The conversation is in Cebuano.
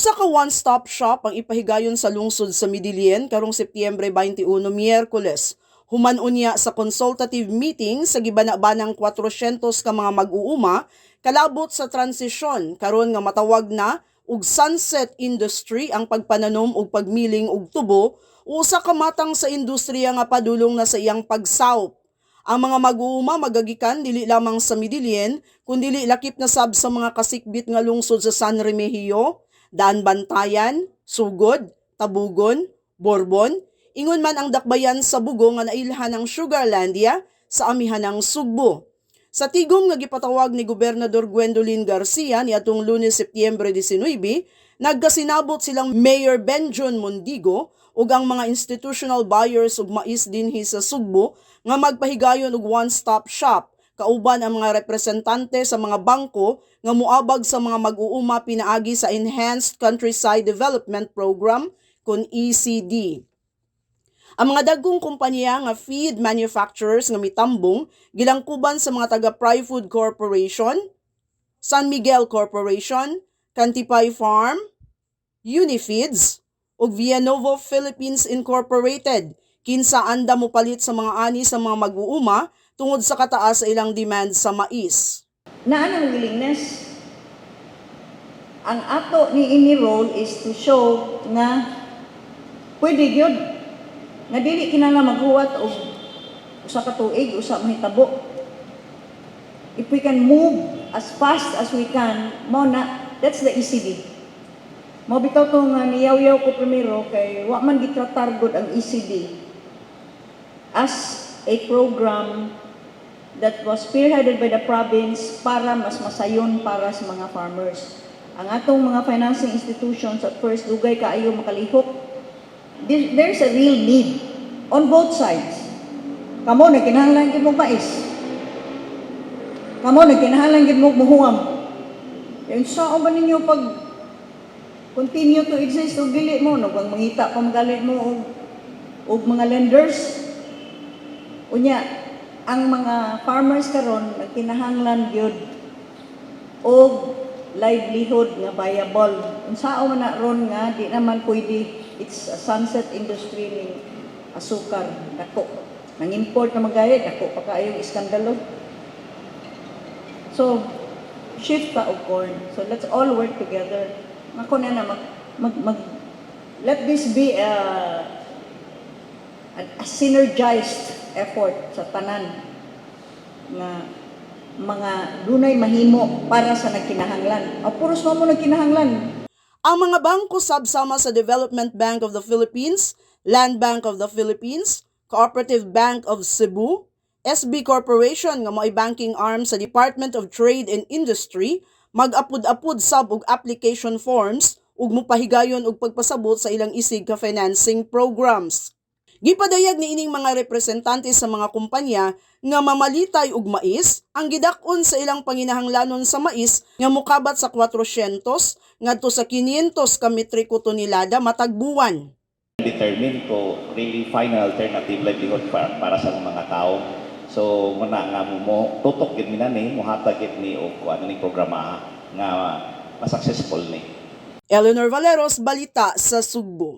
Usa ka one-stop shop ang ipahigayon sa lungsod sa Medellin karong Setyembre 21, Miyerkules. Human unya sa consultative meeting sa gibana-banang 400 ka mga mag-uuma kalabot sa transisyon karon nga matawag na og sunset industry ang pagpananom ug pagmiling og tubo, usa ka matang sa industriya nga padulong na sa iyang pagsawop. Ang mga mag-uuma magagikan dili lamang sa Medellin, kundi lakip na sab sa mga kasikbit nga lungsod sa San Remigio, Daanbantayan, Sugod, Tabugon, Borbon, ingon man ang dakbayan sa Bugo nga nailhan ng Sugarlandia sa amihan ng Sugbo. Sa tigom nga gipatawag ni Gobernador Gwendolyn Garcia niadtong Lunes, Setyembre 19, nagkasinabot silang Mayor Benjon Mondigo ug ang mga institutional buyers ug mais dinhi sa Sugbo nga magpahigayon og one-stop shop kauban ang mga representante sa mga bangko nga muabag sa mga mag-uuma pinaagi sa Enhanced Countryside Development Program kon ECD. Ang mga dagkong kumpanya nga feed manufacturers nga mitambong gilangkuban sa mga taga Pride Food Corporation, San Miguel Corporation, Cantipay Farm, Unifeeds, ug Vianovo Philippines Incorporated, kinsa anda mopalit sa mga ani sa mga mag-uuma tungod sa kataas sa ilang demand sa mais. Naa nang willingness. Ang ato ni ini role is to show nga pwede gyud nga dili kinahanglan maghuwat og usa ka tuig usa mahitabo. If we can move as fast as we can, mo na that's the ECD. Mo bitaw to nga niyaw-yaw ko primero kay wa man gitratar gud ang ECD as a program that was spearheaded by the province para mas masayon para sa mga farmers. Ang atong mga financing institutions at first dugay kaayo makalihok. There's a real need on both sides. Kamo nagkinahanglan gid mo mais. Kamo nagkinahanglan gid mo muhuam. Yung saan ba ninyo pag continue to exist og dili mo no kung mangita pa magalit mo og mga lenders? Unya ang mga farmers karon nagkinahanglan gyud og livelihood nga viable. Unsaon man na ron nga di naman pwede, it's a sunset industry ning asukar, dako nang import na magayad, dako pa kaayong iskandalo. So shift pa og corn. So let's all work together. Ako na na mag let this be a synergized effort sa tanan nga mga dunay mahimo para sa nagkinahanglan. O puros mo mo nagkinahanglan. Ang mga bangko sab sama sa Development Bank of the Philippines, Land Bank of the Philippines, Cooperative Bank of Cebu, SB Corporation nga mao'y banking arm sa Department of Trade and Industry mag-apud-apud sab og application forms ug mopahigayon og pagpasabot sa ilang isig ka financing programs. Gipadayag ni ining mga representante sa mga kumpanya nga mamalitay og mais ang gidak-on sa ilang panginahanglanon sa mais nga mokabat sa 400 ngadto sa 500 ka metriko tonelada matag buwan. Determined to really find an alternative livelihood para sa mga tao. So muna nga mo tutok gid mi na ni, muhatag gid ni og ano ni programa nga ma-successful ni. Eleanor Valeros, Balita sa Sugbo.